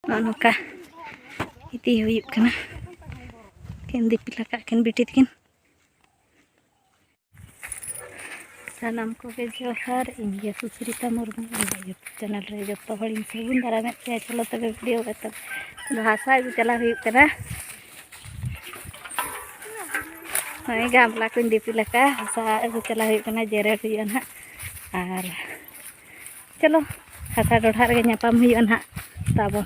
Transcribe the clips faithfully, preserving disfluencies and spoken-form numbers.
ᱱᱚᱜᱼᱚ ᱱᱚᱝᱠᱟ ᱤᱫᱤ ᱦᱩᱭᱩᱜ ᱠᱟᱱᱟ᱾ ᱠᱤᱱ ᱫᱤᱯᱤᱞ ᱟᱠᱟᱫ ᱠᱤᱱ ᱵᱤᱴᱤ ᱛᱟᱹᱠᱤᱱ᱾ ᱥᱟᱱᱟᱢ ᱠᱚᱜᱮ ᱡᱚᱦᱟᱨ, ᱤᱧ ᱜᱮ ᱥᱩᱥᱨᱤᱛᱟ ᱢᱩᱨᱢᱩ, ᱤᱧᱟᱹᱜ YouTube ᱪᱮᱱᱮᱞ ᱨᱮ ᱡᱚᱛᱚ ᱦᱚᱲᱤᱧ ᱥᱟᱹᱜᱩᱱ ᱫᱟᱨᱟᱢᱮᱫ ᱯᱮᱭᱟ᱾ ᱪᱚᱞᱚ ᱛᱚᱵᱮ ᱵᱷᱤᱰᱤᱭᱳ ᱮᱛᱚᱦᱚᱵ᱾ ᱟᱫᱚ ᱦᱟᱥᱟ ᱟᱹᱜᱩ ᱪᱟᱞᱟᱣ ᱦᱩᱭᱩᱜ ᱠᱟᱱᱟ᱾ ᱱᱚᱜᱼᱚᱭ ᱜᱟᱢᱞᱟ ᱠᱚᱧ ᱫᱤᱯᱤᱞ ᱟᱠᱟᱫᱼᱟ, ᱦᱟᱥᱟ ᱟᱹᱜᱩ ᱪᱟᱞᱟᱣ ᱦᱩᱭᱩᱜ ᱠᱟᱱᱟ, ᱡᱮᱨᱮᱲ ᱦᱩᱭᱩᱜᱼᱟ ᱱᱟᱦᱟᱜ᱾ ᱟᱨ ᱪᱚᱞᱚ, ᱦᱟᱥᱟ ᱰᱚᱰᱷᱟ ᱨᱮᱜᱮ ᱧᱟᱯᱟᱢ ᱦᱩᱭᱩᱜᱼᱟ ᱱᱟᱦᱟᱜ ᱛᱟᱵᱚ᱾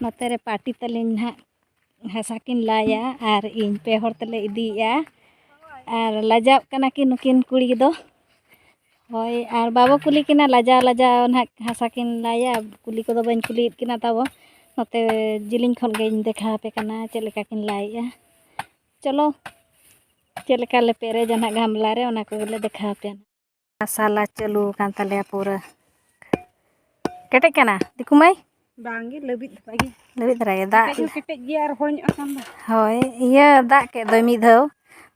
ᱱᱚᱛᱮ ᱨᱮ ᱯᱟᱹᱴᱤ ᱛᱟᱹᱞᱤᱧ ᱱᱟᱦᱟᱜ ᱦᱟᱥᱟ ᱠᱤᱱ ᱞᱟᱭᱟ ᱟᱨ ᱤᱧ ᱯᱮ ᱦᱚᱲ ᱛᱮᱞᱮ ᱤᱫᱤᱭᱮᱜᱼᱟ᱾ ᱟᱨ ᱞᱟᱡᱟᱣ ᱠᱟᱱᱟ ᱠᱤᱱ ᱱᱩᱠᱤᱱ ᱠᱩᱲᱤ ᱫᱚ᱾ ᱦᱳᱭ, ᱟᱨ ᱵᱟᱵᱚ ᱠᱩᱞᱤ ᱠᱤᱱᱟ, ᱞᱟᱡᱟᱣ ᱞᱟᱡᱟᱣ ᱱᱟᱦᱟᱜ ᱦᱟᱥᱟ ᱠᱤᱱ ᱞᱟᱭᱟ᱾ ᱠᱩᱞᱤ ᱠᱚᱫᱚ ᱵᱟᱹᱧ ᱠᱩᱞᱤᱭᱮᱫ ᱠᱤᱱᱟ ᱛᱟᱵᱚ᱾ ᱱᱚᱛᱮ ᱡᱤᱞᱤᱧ ᱠᱷᱚᱱ ᱜᱮᱧ ᱫᱮᱠᱷᱟᱣ ᱟᱯᱮ ᱠᱟᱱᱟ ᱪᱮᱫ ᱞᱮᱠᱟ ᱠᱤᱱ ᱞᱟᱭᱮᱜᱼᱟ᱾ ᱪᱚᱞᱚ, ᱪᱮᱫ ᱞᱮᱠᱟ ᱞᱮ ᱯᱮᱨᱮᱡᱟ ᱱᱟᱦᱟᱜ ᱜᱟᱢᱞᱟ ᱨᱮ, ᱚᱱᱟ ᱠᱚᱜᱮᱞᱮ ᱫᱮᱠᱷᱟᱣ ᱟᱯᱮᱭᱟ᱾ ᱢᱟᱥᱟᱞᱟ ᱪᱟᱹᱞᱩ ᱟᱠᱟᱱ ᱛᱟᱞᱮᱭᱟ ᱯᱩᱨᱟᱹ᱾ ᱠᱮᱴᱮᱡ ᱠᱟᱱᱟ ᱫᱤᱠᱩ ᱢᱟᱹᱭ? ᱵᱟᱝᱜᱮ, ᱞᱟᱹᱵᱤᱫ ᱫᱷᱟᱨᱟ ᱜᱮ᱾ ᱞᱟᱹᱵᱤᱫ ᱫᱷᱟᱨᱟ ᱜᱮ, ᱫᱟᱜ᱾ ᱠᱮᱴᱮᱡ ᱦᱚᱸ ᱠᱮᱴᱮᱡ ᱜᱮᱭᱟ ᱟᱨ ᱦᱚᱭ ᱧᱚᱜ ᱟᱠᱟᱱ ᱫᱚ᱾ ᱦᱳᱭ, ᱤᱭᱟᱹ ᱫᱟᱜ ᱠᱮᱫ ᱫᱚᱭ ᱢᱤᱫ ᱫᱷᱟᱣ,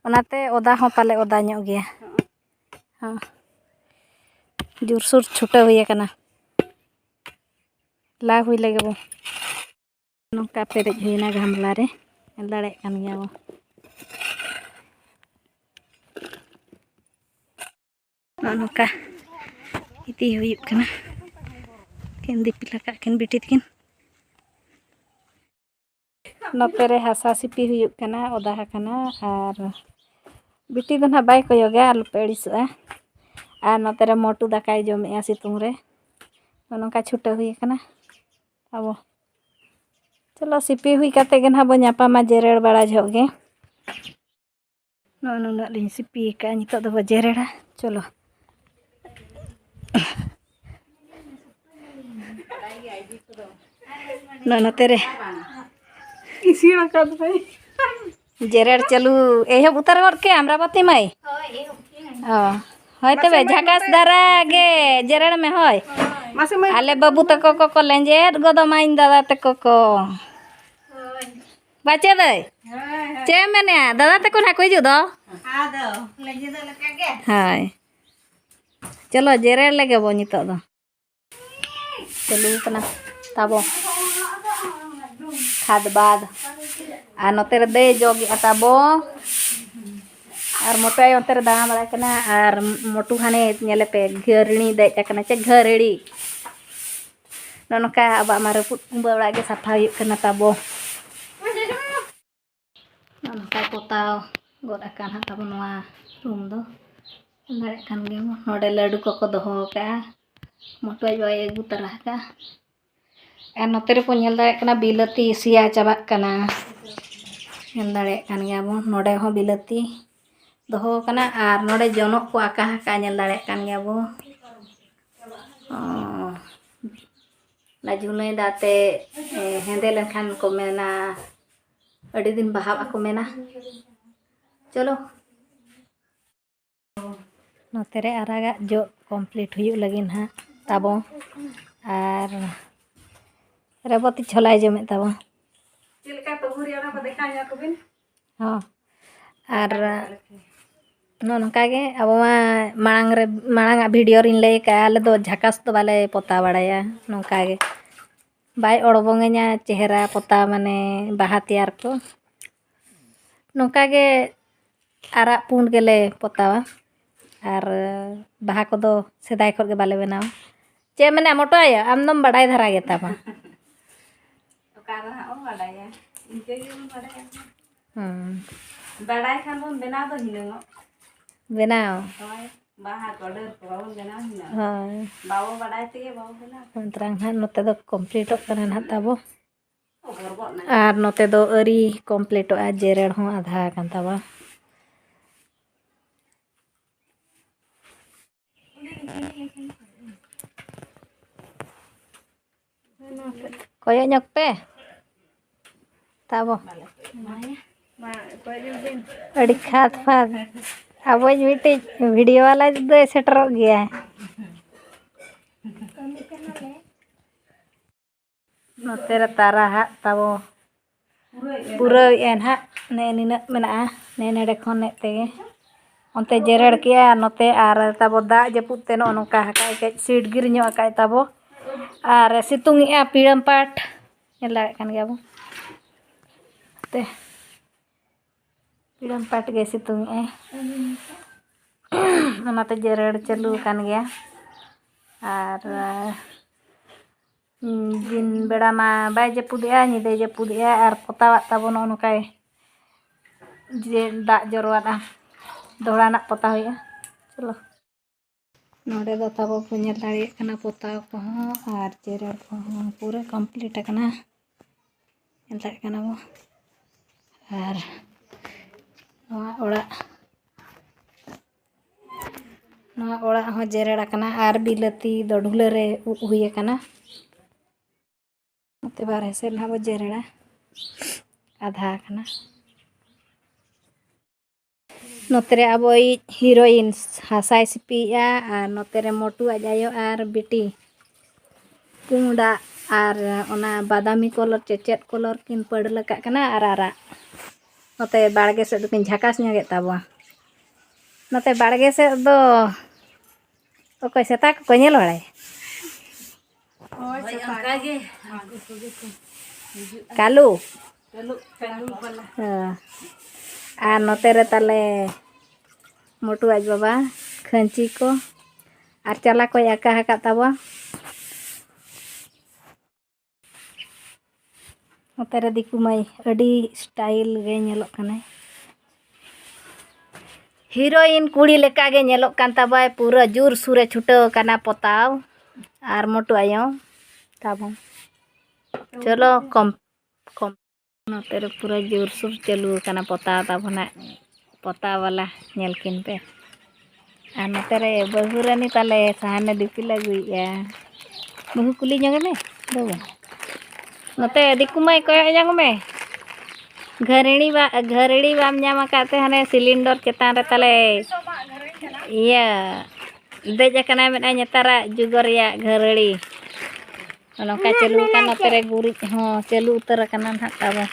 ᱚᱱᱟᱛᱮ ᱚᱫᱟ ᱦᱚᱸ ᱯᱟᱞᱮ ᱚᱫᱟ ᱧᱚᱜ ᱜᱮᱭᱟ᱾ ᱦᱚᱸ᱾ ᱦᱚᱸ᱾ ᱡᱳᱨᱥᱳᱨ ᱪᱷᱩᱴᱟᱹᱣ ᱦᱩᱭ ᱟᱠᱟᱱᱟ᱾ ᱞᱟ ᱦᱩᱭ ᱞᱮᱜᱮ ᱵᱚ᱾ ᱱᱚᱝᱠᱟ ᱯᱮᱨᱮᱡ ᱦᱩᱭᱱᱟ ᱜᱟᱢᱞᱟ ᱨᱮ, ᱧᱮᱞ ᱫᱟᱲᱮᱭᱟᱜ ᱠᱟᱱ ᱜᱮᱭᱟ ᱵᱚ᱾ ᱱᱚᱜᱼᱚ ᱱᱚᱝᱠᱟ ᱤᱫᱤ ᱦᱩᱭᱩᱜ ᱠᱟᱱᱟ᱾ ᱠᱤᱱ ᱫᱤᱯᱤᱞ ᱟᱠᱟᱫ ᱠᱤᱱ ᱵᱤᱴᱤ ᱛᱟᱹᱠᱤᱱ᱾ ᱱᱚᱛᱮ ᱨᱮ ᱦᱟᱥᱟ ᱥᱤᱯᱤ ᱦᱩᱭᱩᱜ ᱠᱟᱱᱟ, ᱚᱫᱟ ᱟᱠᱟᱱᱟ᱾ ᱟᱨ ᱵᱤᱴᱤ ᱫᱚ ᱱᱟᱦᱟᱜ ᱵᱟᱭ ᱠᱚᱭᱚᱜᱟ, ᱟᱞᱚᱯᱮ ᱟᱹᱲᱤᱥᱚᱜᱼᱟ᱾ ᱟᱨ ᱱᱚᱛᱮ ᱨᱮ ᱢᱚᱴᱩ ᱫᱟᱠᱟᱭ ᱡᱚᱢᱮᱜᱼᱟ ᱥᱤᱛᱩᱝ ᱨᱮ᱾ ᱱᱚᱜᱼᱚ ᱱᱚᱝᱠᱟ ᱪᱷᱩᱴᱟᱹᱣ ᱦᱩᱭ ᱟᱠᱟᱱᱟ ᱟᱵᱚ᱾ ᱪᱚᱞᱚ, ᱥᱤᱯᱤ ᱦᱩᱭ ᱠᱟᱛᱮ ᱜᱮ ᱱᱟᱦᱟᱜ ᱵᱚ ᱧᱟᱯᱟᱢᱟ ᱡᱮᱨᱮᱲ ᱵᱟᱲᱟ ᱡᱚᱦᱚᱜ ᱜᱮ᱾ ᱱᱚᱜᱼᱚ ᱱᱩᱱᱟᱹᱜ ᱞᱤᱧ ᱥᱤᱯᱤ ᱟᱠᱟᱫᱼᱟ, ᱱᱤᱛᱚᱜ ᱫᱚᱵᱚ ᱡᱮᱨᱮᱲᱟ᱾ ᱪᱚᱞᱚ᱾ ᱱᱚᱜᱼᱚ ᱱᱚᱛᱮ ᱨᱮ ᱤᱥᱤᱱ ᱟᱠᱟᱫ ᱫᱚᱭ᱾ ᱡᱮᱨᱮᱲ ᱪᱟᱹᱞᱩ ᱮᱦᱚᱵ ᱩᱛᱟᱹᱨ ᱜᱚᱫ ᱠᱮᱫ ᱟᱢᱨᱟᱵᱟᱛᱤ ᱢᱟᱹᱭ? ᱚ, ᱦᱳᱭ ᱛᱚᱵᱮ, ᱢᱟᱥᱮ ᱢᱟᱹᱭ, ᱡᱷᱟᱠᱟᱥ ᱫᱷᱟᱨᱟ ᱜᱮ ᱡᱮᱨᱮᱲ ᱢᱮ, ᱦᱳᱭ᱾ ᱢᱟᱥᱮ ᱢᱟᱹᱭ᱾ ᱟᱞᱮ ᱵᱟᱹᱵᱩ ᱛᱟᱠᱚ ᱠᱚᱠᱚ ᱞᱮᱸᱡᱮᱫ ᱜᱚᱫᱚᱜ ᱢᱟ, ᱤᱧ ᱫᱟᱫᱟ ᱛᱟᱠᱚ ᱠᱚ᱾ ᱵᱟᱪᱮ ᱫᱟᱹᱭ? ᱦᱳᱭ, ᱦᱳᱭ᱾ ᱪᱮᱫ ᱮᱢ ᱢᱮᱱᱮᱜᱼᱟ? ᱫᱟᱫᱟ ᱛᱟᱠᱚ ᱱᱟᱦᱟᱜ ᱠᱚ ᱦᱤᱡᱩᱜ ᱫᱚ᱾ ᱟᱫᱚ ᱞᱮᱸᱡᱮᱫᱚᱜ ᱞᱮᱠᱟ ᱜᱮ᱾ ᱦᱳᱭ᱾ ᱪᱚᱞᱚ, ᱡᱮᱨᱮᱲ ᱞᱮᱜᱮ ᱵᱚ ᱱᱤᱛᱚᱜ ᱫᱚ᱾ ᱪᱟᱹᱞᱩ ᱟᱠᱟᱱᱟ᱾ ᱛᱟᱵᱚ ᱠᱷᱟᱫᱽ ᱵᱟᱫᱽ᱾ ᱟᱨ ᱱᱚᱛᱮ ᱨᱮ ᱫᱟᱹᱭ ᱡᱚᱜᱮᱜᱼᱟ ᱛᱟᱵᱚ᱾ ᱟᱨ ᱢᱚᱴᱩ ᱟᱭᱳ ᱚᱱᱛᱮ ᱨᱮ ᱫᱟᱬᱟ ᱵᱟᱲᱟᱭ ᱠᱟᱱᱟ᱾ ᱟᱨ ᱢᱚᱴᱩ ᱦᱟᱱᱮ ᱧᱮᱞᱮᱯᱮ ᱜᱷᱟᱹᱨᱲᱤ ᱫᱮᱡ ᱟᱠᱟᱱᱟ᱾ ᱪᱮᱫ ᱜᱷᱟᱹᱨᱲᱤ? ᱱᱚᱜᱼᱚ ᱱᱚᱝᱠᱟ ᱟᱵᱚᱣᱟᱜ ᱢᱟ ᱨᱟᱹᱯᱩᱫ ᱠᱩᱢᱵᱟᱹ ᱚᱲᱟᱜ ᱜᱮ ᱥᱟᱯᱷᱟ ᱦᱩᱭᱩᱜ ᱠᱟᱱᱟ ᱛᱟᱵᱚ᱾ ᱱᱚᱜᱼᱚ ᱱᱚᱝᱠᱟ ᱯᱚᱛᱟᱣ ᱜᱚᱫ ᱟᱠᱟᱱ ᱦᱟᱸᱜ ᱛᱟᱵᱚ ᱱᱚᱣᱟ ᱨᱩᱢ ᱫᱚ᱾ ᱧᱮᱞ ᱫᱟᱲᱮᱭᱟᱜ ᱠᱟᱱ ᱜᱮᱭᱟ ᱵᱚ, ᱱᱚᱰᱮ ᱞᱟᱹᱰᱩ ᱠᱚᱠᱚ ᱫᱚᱦᱚ ᱟᱠᱟᱫᱼᱟ᱾ ᱢᱚᱴᱩ ᱟᱡ ᱵᱟᱵᱟᱭ ᱟᱹᱜᱩ ᱛᱟᱨᱟ ᱟᱠᱟᱫᱼᱟ᱾ ᱟᱨ ᱱᱚᱛᱮ ᱨᱮᱵᱚ ᱧᱮᱞ ᱫᱟᱲᱮᱭᱟᱜ ᱠᱟᱱᱟ ᱵᱤᱞᱟᱹᱛᱤ ᱥᱮᱭᱟ ᱪᱟᱵᱟᱜ ᱠᱟᱱᱟ᱾ ᱧᱮᱞ ᱫᱟᱲᱮᱭᱟᱜ ᱠᱟᱱ ᱜᱮᱭᱟ ᱵᱚ, ᱱᱚᱰᱮ ᱦᱚᱸ ᱵᱤᱞᱟᱹᱛᱤ ᱫᱚᱦᱚ ᱟᱠᱟᱱᱟ᱾ ᱟᱨ ᱱᱚᱰᱮ ᱡᱚᱱᱚᱜ ᱠᱚ ᱟᱠᱟ ᱟᱠᱟ, ᱧᱮᱞ ᱫᱟᱲᱮᱭᱟᱜ ᱠᱟᱱ ᱜᱮᱭᱟ ᱵᱚ᱾ ᱚ, ᱚᱱᱟ ᱡᱷᱩᱱᱟᱹᱭ ᱫᱟᱜ ᱛᱮ, ᱮ, ᱦᱮᱸᱫᱮ ᱞᱮᱱᱠᱷᱟᱱ ᱠᱚ ᱢᱮᱱᱟ, ᱟᱹᱰᱤ ᱫᱤᱱ ᱵᱟᱦᱟᱜ ᱟᱠᱚ ᱢᱮᱱᱟ᱾ ᱪᱚᱞᱚ᱾ ᱱᱚᱛᱮ ᱨᱮ ᱟᱨᱟᱜᱟᱜ ᱡᱚᱜ complete ᱦᱩᱭᱩᱜ ᱞᱟᱹᱜᱤᱫ ᱱᱟᱦᱟᱜ ᱛᱟᱵᱚ᱾ ᱟᱨ ᱨᱮᱵᱚᱛᱤ ᱪᱷᱚᱞᱟᱭ ᱡᱚᱢᱮᱫ ᱛᱟᱵᱚ᱾ ᱪᱮᱫ ᱞᱮᱠᱟ ᱛᱩᱜᱩ ᱨᱮᱭᱟᱜ ᱚᱱᱟ ᱠᱚ ᱫᱮᱠᱷᱟᱣ ᱧᱚᱜ ᱠᱚᱵᱤᱱ? ᱦᱚᱸ᱾ ᱟᱨ ᱱᱚᱜᱼᱚ ᱱᱚᱝᱠᱟ ᱜᱮ ᱟᱵᱚ ᱢᱟ ᱢᱟᱲᱟᱝ ᱨᱮ, ᱢᱟᱲᱟᱝ ᱟᱜ video ᱨᱤᱧ ᱞᱟᱹᱭ ᱟᱠᱟᱫᱼᱟ, ᱟᱞᱮ ᱫᱚ ᱡᱷᱟᱠᱟᱥ ᱫᱚ ᱵᱟᱞᱮ ᱯᱚᱛᱟᱣ ᱵᱟᱲᱟᱭᱟ᱾ ᱱᱚᱝᱠᱟ ᱜᱮ ᱵᱟᱭ ᱚᱲᱵᱚᱝ ᱟᱹᱧᱟ ᱪᱮᱦᱨᱟ ᱯᱚᱛᱟᱣ, ᱢᱟᱱᱮ ᱵᱟᱦᱟ ᱛᱮᱭᱟᱨ ᱠᱚ᱾ ᱱᱚᱝᱠᱟ ᱜᱮ ᱟᱨᱟᱜ ᱯᱩᱸᱰ ᱜᱮᱞᱮ ᱯᱚᱛᱟᱣᱟ᱾ ᱟᱨ ᱵᱟᱦᱟ ᱠᱚᱫᱚ ᱥᱮᱫᱟᱭ ᱠᱷᱚᱱ ᱜᱮ ᱵᱟᱞᱮ ᱵᱮᱱᱟᱣᱟ᱾ ᱪᱮᱫ ᱮᱢ ᱢᱮᱱᱟ ᱢᱚᱴᱚ ᱟᱭᱳ, ᱟᱢ ᱫᱚᱢ ᱵᱟᱰᱟᱭ ᱫᱷᱟᱨᱟ ᱜᱮ ᱛᱟᱢᱟ᱾ ᱚᱠᱟ ᱨᱮ ᱦᱟᱸᱜ ᱵᱚᱱ ᱵᱟᱰᱟᱭᱟ, ᱤᱱᱠᱟᱹ ᱜᱮᱵᱚᱱ ᱵᱟᱰᱟᱭᱟ᱾ ᱦᱩᱸ᱾ ᱵᱟᱰᱟᱭ ᱠᱷᱟᱱ ᱵᱚᱱ ᱵᱮᱱᱟᱣ ᱫᱚ ᱦᱤᱱᱟᱹᱝᱚᱜ᱾ ᱵᱮᱱᱟᱣ᱾ ᱦᱳᱭ, ᱵᱟᱦᱟ ᱠᱚ ᱰᱟᱹᱨ ᱠᱚ ᱵᱟᱵᱚᱱ ᱵᱮᱱᱟᱣ ᱦᱤᱱᱟᱹᱝ᱾ ᱦᱳᱭ᱾ ᱵᱟᱵᱚ ᱵᱟᱰᱟᱭ ᱛᱮᱜᱮ ᱵᱟᱵᱚ ᱵᱮᱱᱟᱣ᱾ ᱩᱱ ᱛᱟᱨᱟ ᱱᱟᱦᱟᱜ ᱱᱚᱛᱮ ᱫᱚ completeᱚᱜ ᱠᱟᱱᱟ ᱱᱟᱦᱟᱜ ᱛᱟᱵᱚ᱾ ᱟᱨ ᱱᱚᱛᱮ ᱫᱚ ᱟᱹᱣᱨᱤ completeᱚᱜᱼᱟ, ᱡᱮᱨᱮᱲ ᱦᱚᱸ ᱟᱫᱷᱟ ᱟᱠᱟᱱ ᱛᱟᱵᱚᱣᱟ᱾ ᱠᱚᱭᱚᱜ ᱧᱚᱜ ᱯᱮ ᱛᱟᱵᱚ᱾ ᱟᱹᱰᱤ ᱠᱷᱟᱫᱽ ᱯᱷᱟᱫᱽ᱾ ᱟᱵᱚᱭᱤᱡ ᱢᱤᱫᱴᱤᱡ video ᱵᱟᱞᱟ ᱫᱚᱭ ᱥᱮᱴᱮᱨᱚᱜ ᱜᱮᱭᱟ᱾ ᱱᱚᱛᱮ ᱨᱮ ᱛᱟᱨᱟ ᱦᱟᱸᱜ ᱛᱟᱵᱚ ᱯᱩᱨᱟᱹᱣᱮᱫᱼᱟ ᱱᱟᱦᱟᱜ᱾ ᱱᱮ ᱱᱤᱱᱟᱹᱜ ᱢᱮᱱᱟᱜᱼᱟ, ᱱᱮ ᱱᱮᱰᱮ ᱠᱷᱚᱱ ᱱᱮ ᱛᱮᱜᱮ᱾ ᱚᱱᱛᱮ ᱡᱮᱨᱮᱲ ᱠᱮᱜᱼᱟ, ᱱᱚᱛᱮ ᱟᱨ ᱛᱟᱵᱚ ᱫᱟᱜ ᱡᱟᱹᱯᱩᱫ ᱛᱮ ᱱᱚᱜᱼᱚ ᱱᱚᱝᱠᱟ ᱦᱟᱠᱟᱭ, ᱠᱟᱹᱡ ᱥᱤᱰᱜᱤᱨ ᱧᱚᱜ ᱟᱠᱟᱭ ᱛᱟᱵᱚ᱾ ᱟᱨ ᱥᱤᱛᱩᱝ ᱮᱜᱼᱟ ᱯᱤᱲᱟᱹᱢ ᱯᱟᱴ, ᱧᱮᱞ ᱫᱟᱲᱮᱭᱟᱜ ᱠᱟᱱ ᱜᱮᱭᱟ ᱵᱚ᱾ ᱛᱮ ᱯᱤᱲᱟᱹᱢ ᱯᱟᱴ ᱜᱮ ᱥᱤᱛᱩᱝ ᱮᱜᱼᱟᱭ᱾ ᱚᱱᱟᱛᱮ ᱡᱮᱨᱮᱲ ᱪᱟᱹᱞᱩ ᱟᱠᱟᱱ ᱜᱮᱭᱟ᱾ ᱟᱨ ᱫᱤᱱ ᱵᱮᱲᱟ ᱢᱟ ᱵᱟᱭ ᱡᱟᱹᱯᱩᱫᱮᱜᱼᱟ, ᱧᱤᱫᱟᱹᱭ ᱡᱟᱹᱯᱩᱫᱮᱜᱼᱟ᱾ ᱟᱨ ᱯᱚᱛᱟᱣᱟᱜ ᱛᱟᱵᱚᱱ ᱱᱚᱜᱼᱚ ᱱᱚᱝᱠᱟᱭ ᱡᱮ ᱫᱟᱜ ᱡᱚᱨᱚᱣᱟᱫᱼᱟ, ᱫᱚᱦᱲᱟ ᱱᱟᱜ ᱯᱚᱛᱟᱣ ᱦᱩᱭᱩᱜᱼᱟ᱾ ᱪᱚᱞᱚ, ᱱᱚᱰᱮ ᱫᱚ ᱛᱟᱵᱚ ᱯᱮ ᱧᱮᱞ ᱫᱟᱲᱮᱭᱟᱜ ᱠᱟᱱᱟ ᱯᱚᱛᱟᱣ ᱠᱚᱦᱚᱸ ᱟᱨ ᱡᱮᱨᱮᱲ ᱠᱚᱦᱚᱸ ᱯᱩᱨᱟᱹ ᱠᱚᱢᱯᱞᱤᱴ ᱟᱠᱟᱱᱟ᱾ ᱧᱮᱞ ᱫᱟᱲᱮᱭᱟᱜ ᱠᱟᱱᱟ ᱵᱚ᱾ ᱟᱨ ᱱᱚᱣᱟ ᱚᱲᱟᱜ, ᱱᱚᱣᱟ ᱚᱲᱟᱜ ᱦᱚᱸ ᱡᱮᱨᱮᱲ ᱟᱠᱟᱱᱟ ᱟᱨ ᱵᱤᱞᱟᱹᱛᱤ ᱫᱚ ᱰᱷᱩᱞᱟᱹ ᱨᱮ ᱩᱵ ᱦᱩᱭ ᱟᱠᱟᱱᱟ᱾ ᱱᱚᱛᱮ ᱵᱟᱨᱦᱮ ᱥᱮᱫ ᱱᱟᱦᱟᱜ ᱵᱚ ᱡᱮᱨᱮᱲᱟ, ᱟᱫᱷᱟ ᱟᱠᱟᱱᱟ᱾ ᱱᱚᱛᱮ ᱨᱮ ᱟᱵᱚᱭᱤᱡ ᱦᱤᱨᱳᱭᱤᱱ ᱦᱟᱥᱟᱭ ᱥᱤᱯᱤᱭᱮᱜᱼᱟ ᱟᱨ ᱱᱚᱛᱮ ᱨᱮ ᱢᱚᱴᱩ ᱟᱡ ᱟᱭᱳ ᱟᱨ ᱵᱤᱴᱤ ᱯᱩᱸᱰᱟᱜ ᱟᱨ ᱚᱱᱟ ᱵᱟᱫᱟᱢᱤ ᱠᱚᱞᱚᱨ ᱪᱮ ᱪᱮᱫ ᱠᱚᱞᱚᱨ ᱠᱤᱱ ᱯᱟᱹᱲᱞᱟᱹᱠᱟᱜ ᱠᱟᱱᱟ ᱟᱨ ᱟᱨᱟᱜ᱾ ᱱᱚᱛᱮ ᱵᱟᱲᱜᱮ ᱥᱮᱫ ᱫᱚᱠᱤᱱ ᱡᱷᱟᱠᱟᱥ ᱧᱚᱜᱮᱫ ᱛᱟᱵᱚᱣᱟ᱾ ᱱᱚᱛᱮ ᱵᱟᱲᱜᱮ ᱥᱮᱫ ᱫᱚ ᱚᱠᱚᱭ ᱥᱮᱛᱟ ᱠᱚᱠᱚ ᱧᱮᱞ ᱵᱟᱲᱟᱭᱟ? ᱦᱳᱭ, ᱥᱮᱛᱟ ᱠᱚ᱾ ᱠᱟᱞᱩ᱾ ᱠᱟᱞᱩ, ᱠᱟᱞᱩ ᱵᱟᱞᱟ᱾ ᱦᱮᱸ᱾ ᱟᱨ ᱱᱚᱛᱮ ᱨᱮ ᱛᱟᱞᱮ ᱢᱚᱴᱩ ᱟᱡ ᱵᱟᱵᱟ ᱠᱷᱟᱹᱧᱪᱤ ᱠᱚ ᱟᱨ ᱪᱟᱞᱟ ᱠᱚᱭ ᱟᱠᱟ ᱟᱠᱟᱫ ᱛᱟᱵᱚᱣᱟ᱾ ᱱᱚᱛᱮ ᱨᱮ ᱫᱤᱠᱩ ᱢᱟᱹᱭ ᱟᱹᱰᱤ ᱥᱴᱟᱭᱤᱞ ᱜᱮ ᱧᱮᱞᱚᱜ ᱠᱟᱱᱟᱭ᱾ ᱦᱤᱨᱳᱭᱤᱱ ᱠᱩᱲᱤ ᱞᱮᱠᱟ ᱜᱮ ᱧᱮᱞᱚᱜ ᱠᱟᱱ ᱛᱟᱵᱚᱣᱟᱭ, ᱯᱩᱨᱟᱹ ᱡᱳᱨ ᱥᱩᱨᱮ ᱪᱷᱩᱴᱟᱹᱣ ᱟᱠᱟᱱᱟ ᱯᱚᱛᱟᱣ᱾ ᱟᱨ ᱢᱚᱴᱩ ᱟᱭᱳ ᱛᱟᱵᱚᱱ᱾ ᱪᱚᱞᱚ ᱠᱚᱢ, ᱠᱚᱢ᱾ ᱱᱚᱛᱮ ᱨᱮ ᱯᱩᱨᱟᱹ ᱡᱳᱨᱥᱳᱨ ᱪᱟᱹᱞᱩ ᱟᱠᱟᱱᱟ ᱯᱚᱛᱟᱣ ᱛᱟᱵᱚᱱᱟᱜ, ᱯᱚᱛᱟᱣ ᱵᱟᱞᱟ ᱧᱮᱞ ᱠᱤᱱ ᱯᱮ᱾ ᱟᱨ ᱱᱚᱛᱮ ᱨᱮ ᱵᱟᱹᱦᱩ ᱨᱟᱹᱱᱤ ᱛᱟᱞᱮ ᱥᱟᱦᱟᱱᱮ ᱫᱤᱯᱤᱞ ᱟᱹᱜᱩᱭᱮᱫᱼᱟ᱾ ᱵᱟᱹᱦᱩ ᱠᱩᱞᱤ ᱧᱚᱜᱮ ᱢᱮ, ᱵᱟᱹᱵᱩ᱾ ᱱᱚᱛᱮ ᱫᱤᱠᱩ ᱢᱟᱹᱭ ᱠᱚᱭᱚᱜ ᱧᱚᱜ ᱢᱮ᱾ ᱜᱷᱟᱹᱨᱲᱤ ᱵᱟ-, ᱜᱷᱟᱹᱨᱲᱤ ᱵᱟᱢ ᱧᱟᱢ ᱟᱠᱟᱫ ᱛᱮ ᱦᱟᱱᱮ ᱥᱤᱞᱤᱱᱰᱚᱨ ᱪᱮᱛᱟᱱ ᱨᱮ ᱛᱟᱞᱮ ᱤᱭᱟᱹ ᱫᱮᱡ ᱟᱠᱟᱱᱟᱭ, ᱢᱮᱱᱟᱭ ᱱᱮᱛᱟᱨᱟᱜ ᱡᱩᱜᱽ ᱨᱮᱭᱟᱜ ᱜᱷᱟᱹᱨᱲᱤ᱾ ᱱᱚᱝᱠᱟ ᱪᱟᱹᱞᱩ ᱟᱠᱟᱱ, ᱱᱚᱛᱮ ᱨᱮ ᱜᱩᱨᱤᱡ ᱦᱚᱸ ᱪᱟᱹᱞᱩ ᱩᱛᱟᱹᱨ ᱟᱠᱟᱱᱟ ᱱᱟᱦᱟᱜ ᱛᱟᱵᱚ᱾